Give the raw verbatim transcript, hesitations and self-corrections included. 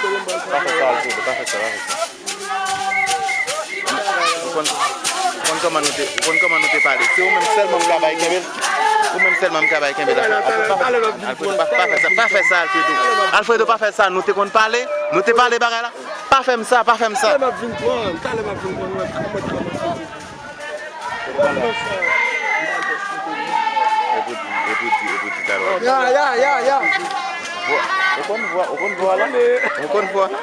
Pa fè sa, Alfredo, pa fè sa, pa fè sa. Ou konn, ou konn kòman nou te, ou konn kòman nou te pale. Se ou menm sèlman m ka bay kenbe l. Ou menm sèlman m ka bay kenbe l. Alfredo, pa fè sa, pa fè sa, Alfredo. Alfredo, pa fè sa. Nou te konn pale. Nou te pale bagay la. Pa fè m sa, pa fè m sa. Talè m ap vin pran, talè m ap vin pran, mwen, mwen kòmanse di. Ou konn sa. E pou di, e pou di, e pou di talè w ap. Ya, ya, ya, ya. Vwa, ou konn vwa, ou konn vwa la? Ou konn vwa la?